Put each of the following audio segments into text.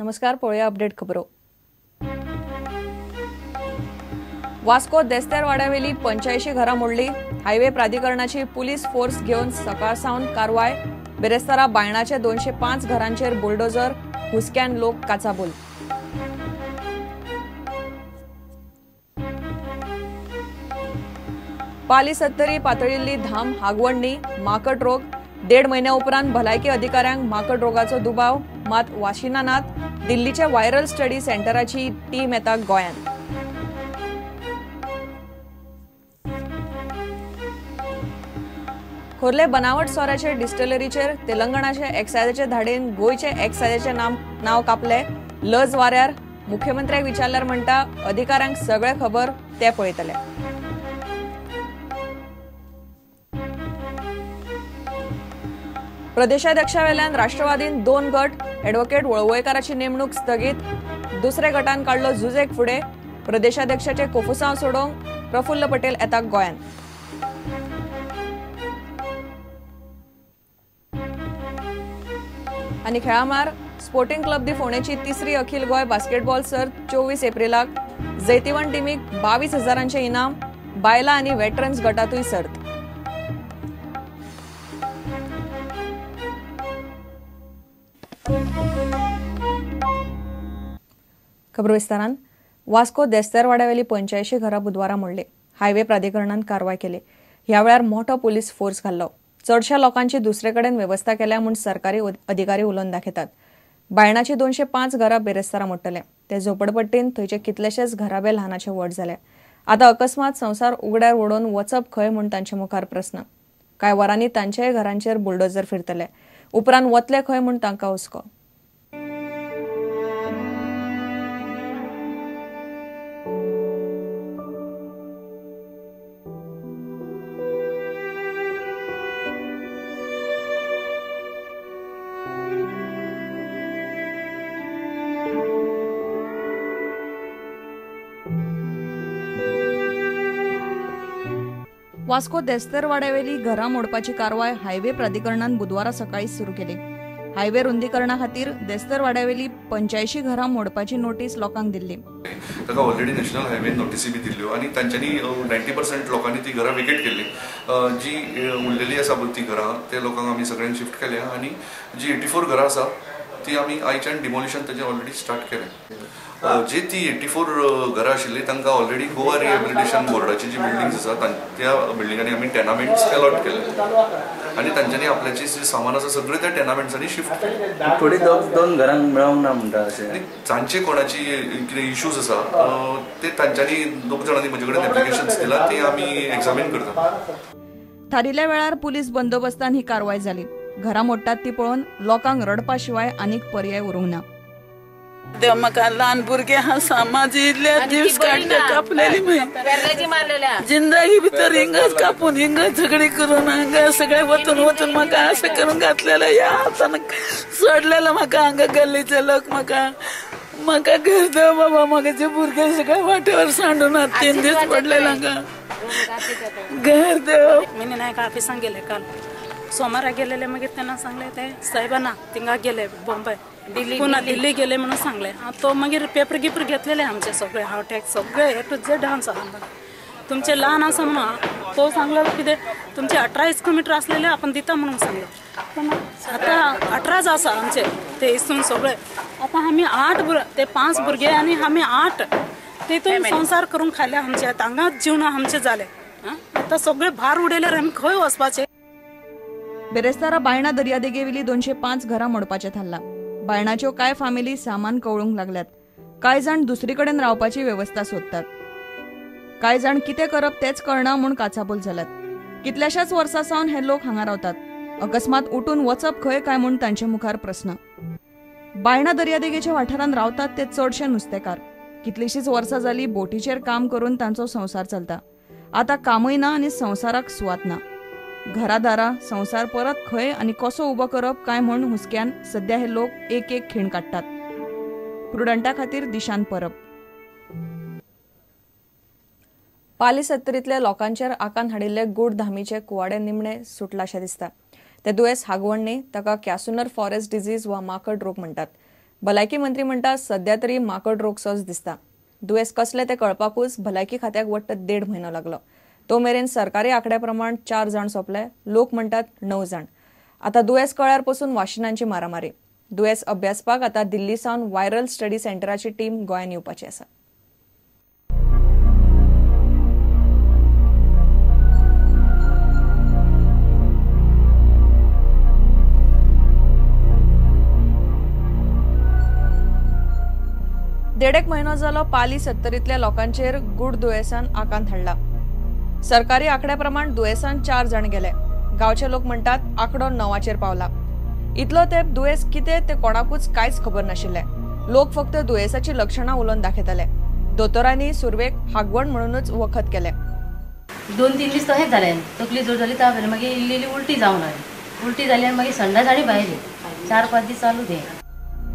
नमस्कार, पळोवया अपडेट खबरो. वास्को देस्तेरवाड्यावेली 85 घरां मोडली. हायवे प्राधिकरणाची पुलीस फोर्स घेवन सकाळ सावन कारवाय. बिरेस्तारा बायणाचे 205 घरांचेर बुलडोजर, हुसक्यान लोक काचाबूल. पाली सत्तरी पातळिल्ली धाम हागवणणी माकड रोग. 1.5 म्हयन्या उपरांत भलायकी अधिकाऱ्यांक माकड रोगाचो दुबाव, मात वाशिनानात. दिल्लीच्या व्हायरल स्टडी सेंटराची टीम येता गोंयांत. खोर्ले बनावट सोऱ्याचे डिस्टिलरीचेर तेलंगणाचे एक्सायजाचे धाडीन गोंयचे एक्सायजाचे नाव कापले. लज वाऱ्यार मुख्यमंत्र्याक विचारल्यार म्हणटा अधिकाऱ्यांक सगळे खबर, ते पळयतले. प्रदेशाध्यक्षावेल्यान राष्ट्रवादीन 2 गट, ॲडव्होकेट वळवयकाराची नेमणूक स्थगीत. दुसऱ्या गटान काडलो झुजेक फुडें. प्रदेशाध्यक्षाचे कोफुसांव सोडोवंक प्रफुल्ल पटेल येता गोंयांत. आनी खेळामार स्पोर्टिंग क्लब दी फोंडेची 3री अखिल गोंय बास्केटबॉल सर्त 24 एप्रिलाक. जैतिवंत टिमीक 22,000 इनाम. बायलां आनी वेटरन्स गटांतूय सर्त. खबर विस्तारान. वास्को देस्तेरवाड्यावेली 85 घरां बुधवारा मोडली. हायवे प्राधिकरणान कारवाय केली. ह्या वेळार मोठो पुलीस फोर्स घाल्लो. चडशा लोकांची दुसरे कडेन वेवस्था केल्या म्हूण सरकारी अधिकारी उलोवन दाखयतात. बायणाची 205 घरां बेरेस्तारा मोडटले. ते झोपडपट्टीन थंयचे कितलेशेच घराबे ल्हानाचे व्हड जाले. आतां अकस्मात संवसार उगड्यार उडोवन वचप खंय म्हूण तांचे मुखार प्रस्न. कांय वरांनी तांच्याय घरांचेर बुलडोजर फिरतले. उपरांत वतले खंय म्हूण तांकां हुस्को. वास्को देस्तेरवाड्यावेली घरां मोडपाची कारवाय हायवे प्राधिकरणान बुधवारा सकाळी सुरू केली. हायवे रुंदीकरणा खातीर देस्तेरवाड्यावेली 85 घरां मोडपाची नोटीस लोकांक दिल्ली. ताका ऑलरेडी नॅशनल हायवे नोटीसी बी दिल्ल्यो आनी तांच्यांनी 90% लोकांनी ती घरां वेकेट केल्ली. जी उरलेली आसा पळय ती घरां ते लोकांक आमी सगळ्यांक शिफ्ट केल्या आनी जी 84 घरां आसा ती आमी आयच्यान डिमोलिशन ताजें ऑलरेडी स्टार्ट केलें. जी ती 84 घरां आशिल्ली तांकां ऑलरेडी गोवा रिहेबिलिटेशन बोर्डाची जी बिल्डिंग्स आसा त्या बिल्डिंगांनी आमी टेनामेंट्स अलॉट केले आनी तांच्यांनी आपल्याची जे सामान आसा सगळें त्या टेनामेंट्सांनी शिफ्ट केलें. थोडी दोन घरांक मेळोंक ना म्हणटा अशें जांचे कोणाची कितें इश्यूज आसा ते तांच्यांनी 2 जाणांनी म्हजे कडेन एप्लिकेशन्स दिला, ते आमी एग्जामीन करता. थारिल्ल्या वेळार पुलीस बंदोबस्तान ही कारवाय जाली. घरां मोडटात ती पळोवन लोकांक रडपा शिवाय आनीक पर्याय उरूंक ना. देव म्हाका ल्हान भुरगे आसा, म्हाजी इतले दीस काडले कापलेली जिंदगी भितर हिंगाच कापून हिंगाच झगडी करून हांगा सगळे वचून वचून म्हाका अशें करून घातलेलें. ह्या हातान सोडलेलें म्हाका हांगा गल्लीचे लोक. म्हाका म्हाका घर देव बाबा, म्हाका जे भुरगे सगळे वाटेवर सांडून 3 दीस पडलेले हांगा घर देव. मी नायक ऑफिसांत गेले काल सोमारा गेलेले, मागीर तेन्ना सांगले ते साहेबांना थिंगा गेले बॉम्बे पुन्हा दिल्ली गेले म्हणून सांगले. तो मागीर पेपर गिपर घेतलेले आमचे सगळे हांव टॅक्स सगळे ए टू झेड आसा. तुमचे ल्हान आसा म्हणून तो सांगलो कितें तुमचे 18 स्क्वेअर मिटर आसलेले आपण दिता म्हणून सांगलो, पण आतां 18 आसा आमचे ते इसून सगळे. आतां आमी 8 ते 5 भुरगे आनी आमी 8 तितून संवसार करून खाले आमचे. हांगाच जीवन आमचे जाले. आतां सगळे भार उडयल्यार आमी खंय वचपाचे. बेरेस्तारा बायणा दर्यादेगेवेली 205 घरां मोडपाचें थारलां. बायणाच्यो कांय फामिली सामान कवळूंक लागल्यात. कांय जाण दुसरी कडेन रावपाची वेवस्था सोदतात. कांय जाण कितें करप तेंच कळना म्हूण काचाबूल जाल्यात. कितल्याशाच वर्सां सावन हे लोक हांगा रावतात. अकस्मात उठून वचप खंय काय म्हूण तांचे मुखार प्रस्न. बायणा दर्यादेगेच्या वाठारांत रावतात ते चडशे नुस्तेकार. कितलीशीच वर्सां जाली बोटीचेर काम करून तांचो संवसार चलता. आतां कामय ना आनी संवसाराक सुवात ना. घरादारा संवसार परत खंय आनी कसो उबो करप काय म्हूण हुसक्यान सध्या हे लोक एक एक खीण काडटात. प्रुडंटा खातीर दिशान परब. पाली सत्तरींतल्या लोकांचेर आकांत हाडिल्ले गूढ धामीचे कुवाडे निमणे सुटलाशें दिसता. ते दुयेंस हागवण न्ही, ताका कॅसुनर फॉरेस्ट डिजीज वा माकड रोग म्हणटात. भलायकी मंत्री म्हणटा सध्या तरी माकड रोगसोच दिसता. दुयेंस कसलें तें कळपाकूच भलायकी खात्याक वट्ट 1.5 म्हयनो लागलो. तो मेरेन सरकारी आंकड्या प्रमाण 4 जाण सोंपले, लोक म्हणटात 9 जाण. आतां दुयेंस कळ्यार पसून वाशिनांची मारामारी. दुयेंस अभ्यासपाक आतां दिल्ली सावन व्हायरल स्टडी सेंटराची टीम गोंयांत येवपाची आसा. 1.5 म्हयनो जालो पाली सत्तरींतल्या लोकांचेर गुड दुयेंसान आकांत हाडला. सरकारी आंकड्या प्रमाण दुयेंसान 4 जाण गेले. गांवचे लोक म्हणटात आंकडो 9चेर पावला. इतलो तेंप दुयेंस कितें तें कोणाकूच कांयच खबर नाशिल्लें. लोक फक्त दुयेंसाची लक्षणां उलोवन दाखयताले. दोतोरांनी सुरवेक हागवण म्हणूनच वखद केलें. 2-3 दीस तशेंच जालें, तकली जोर जाली ताप आयलो, मागीर इल्ली इल्ली उलटी जावंक लागली. उलटी जाली आनी मागीर संडास आनी भायर 4-5 दीस चालू तें.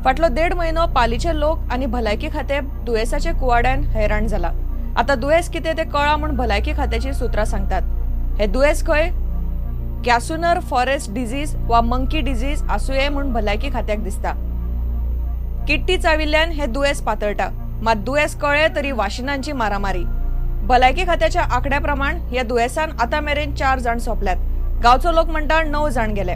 फाटलो 1.5 म्हयनो पालीचे लोक आनी भलायकी खातें दुयेंसाच्या कुवाड्यान हैराण जाला. आतां दुयेंस कितें तें कळ्ळां म्हूण भलायकी खात्याची सुत्रां सांगतात. हे दुयेंस खंय कॅसुनर फॉरेस्ट डिजीज वा मंकी डिजीज आसुये म्हूण भलायकी खात्याक दिसता. किट्टी चाविल्ल्यान हे दुयेंस पातळटा. मात दुयेंस कळ्ळें तरी वाशिनांची मारामारी. भलायकी खात्याच्या आंकड्या प्रमाण ह्या दुयेंसान आतां मेरेन 4 जाण सोंपल्यात. गांवचो लोक म्हणटा 9 जाण गेले.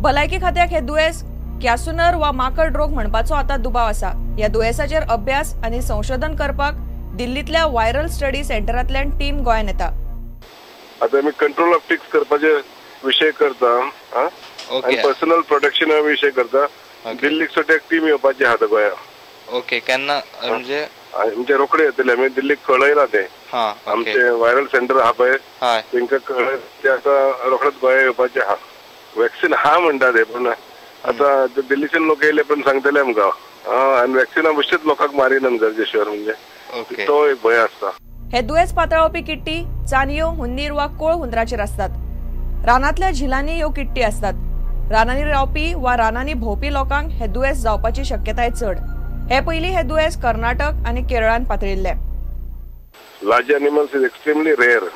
भलायकी खात्याक हे दुयेंस कॅसुनर वा माकड रोग म्हणपाचो आतां दुबाव आसा. ह्या दुयेंसाचेर अभ्यास आनी संशोधन करपाक दिल्लींतल्या व्हायरल स्टडी सेंटरांतल्यान टीम गोंयांत येता. आतां आमी कंट्रोल ऑफ टिक्स करपाचे विशय करता आनी पर्सनल प्रोटेक्शना विशय करता. दिल्लीक सुद्दां एक टीम येवपाची आहा गोंयांत. ओके, केन्ना म्हणजे म्हणजे रोखडे येतले. आमी दिल्लीक कळयलां तें, आमचे व्हायरल सेंटर आहा पळय तेंकां कळय, ते आतां रोखडेच गोंयांत येवपाचें आहा. वॅक्सिन आहा म्हणटा ते, पूण आतां दिल्लीचे लोक येयले पण सांगतले आमकां. आनी वॅक्सिना बेश्टेच लोकांक मारिनात गरजेशिवाय, म्हणजे तो एक भंय आसता. हे दुयेंस पातळावपी किट्टी चानयो, हुंदीर वा कोळ हुंदराचेर आसतात. रानांतल्या झिलांनी ह्यो किट्टी आसतात. रानांनी रावपी वा रानांनी भोंवपी लोकांक हे दुयेंस जावपाची शक्यताय चड. हे पयलीं हे दुयेंस कर्नाटक आनी केरळान पातळिल्लें. Large animals is extremely rare.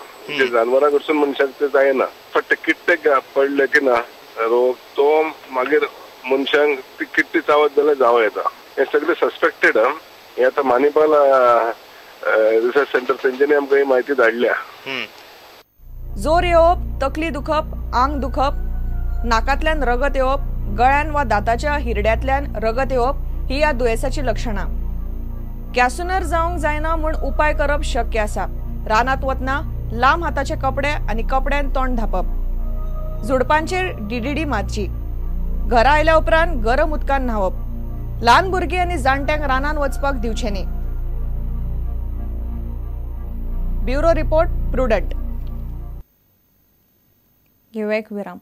जानवरां कडसून मनशाक ते जायना. फक्त किट्टे पडले की ना रोग तो मागीर मनशांक ती किट्टी चावत जाल्यार जावं येता. हे सगळे सस्पेक्टेड. हे आतां मानिपाल रिसर्च सेंटर तेंच्यांनी आमकां ही म्हायती धाडल्या. जोर येवप, तकली दुखप, आंग दुखप, नाकांतल्यान रगत येवप, गळ्यान वा दाताच्या हिरड्यांतल्यान रगत येवप ही ह्या दुयेंसाची लक्षणां. कॅसुनर जावंक जायना म्हूण उपाय करप शक्य आसा. रानांत वतना लांब हाताचे कपडे आनी कपड्यान तोंड धांपप, झुडपांचेर डीडीडी मारची, घरा आयल्या उपरांत गरम उदकान न्हावप. ल्हान भुरगीं आनी जाणट्यांक रानांत वचपाक दिवचें न्ही. Bureau report, Prudent. घेवया एक विराम.